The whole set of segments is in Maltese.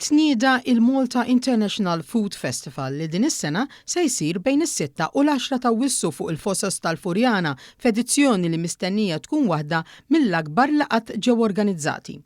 Tnieda il-Malta International Food Festival li din is-sena se jsir bejn is-sitta u l-għaxra t'Awwissu fuq il-Fosos tal-Furjana f'edizzjoni li mistennija tkun waħda mill-akbar li qatt ġew organizzati.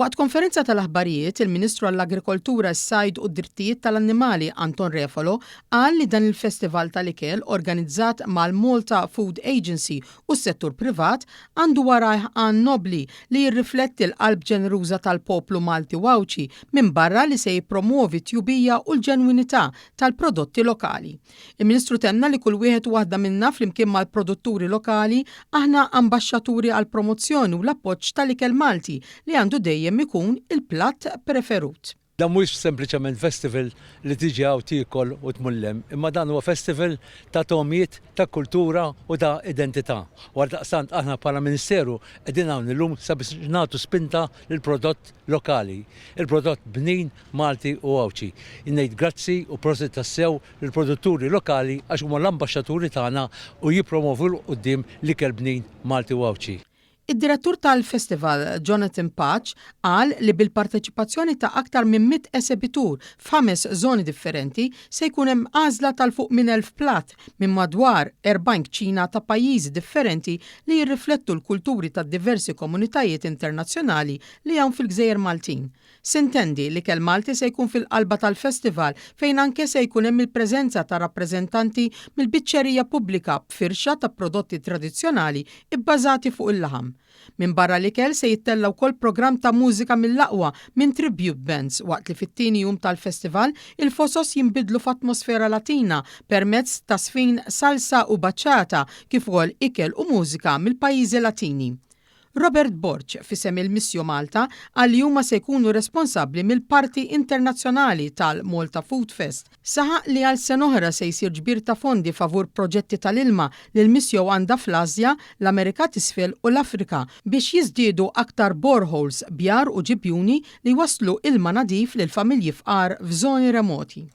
Waqt konferenza tal-aħbarijiet, il-Ministru għall-Agrikoltura, is-Sajd u d-Drittijiet tal-Annimali Anton Refalo qal li dan il-festival tal-ikel organizzat mal-Malta Food Agency u s-settur privat għandu warajh għan nobbli li jirrifletti l-qalb ġeneruża tal-poplu Malti u Għawdxi minbarra li se jippromwovi t-tjubija u l-ġenwinità tal-prodotti lokali. Il-Ministru tenna li kull wieħed u waħda minna flimkien mal-produtturi lokali aħna ambaxxaturi għall-promozzjoni u l-appoġġ tal-ikel Malti li għandu dejjem ikun il-platt preferut. Dan mhuwiex sempliċement festival li tiġi hawn tiekol u tmur 'l hemm, imma dan huwa festival ta' togħmiet, ta' kultura u ta' identità. U għaldaqstant aħna bħala Ministeru qegħdin hawn illum sabiex nagħtu spinta lill-prodott lokali, il-prodott bnin Malti u Għawdxi. Jien ngħid grazzi u prosit tassew lill-produtturi lokali għax huma l-ambaxxaturi tagħna u jippromovu 'l quddiem l-ikel bnin Malti u Għawdxi. Id-direttur tal-festival Jonathan Pace qal li bil-parteċipazzjoni ta' aktar minn 100 esebitur f'ħames żoni differenti se jkun hemm għażla ta' 'l fuq minn 1,000 platt minn madwar 40 kċina ta' pajjiżi differenti li jirriflettu l-kulturi tad-diversi komunitajiet internazzjonali li hawn fil-gżejjer Maltin. Sintendi, l-ikel Malti se jkun fil-qalba tal-festival fejn anke se jkun hemm il-preżenza ta' rappreżentanti mill-biċċerija pubblika b'firxa ta' prodotti tradizzjonali bbażati fuq il-laħam. Minbarra l-ikel se jittella' wkoll programm ta' mużika mill-aqwa minn tribute bands waqt li fit-tieni jum tal-festival il-fosos jinbidlu f'atmosfera Latina permezz ta' żfin salsa u bachata kif ukoll ikel u mużika mill-pajjiżi Latini. Robert Borg, f'isem il-Missio Malta, qal li huma se jkunu responsabbli mill-parti internazzjonali tal-Malta Food Fest. Saħaq li għal sena oħra se jsir ġbir ta' fondi favur proġetti tal-ilma li l-Missio għandha fl-Asja, l-Amerika t'Isfel u l-Afrika biex jiżdiedu aktar boreholes, bjar u ġibjuni li jwasslu ilma nadif lil familji fqar f'żoni remoti.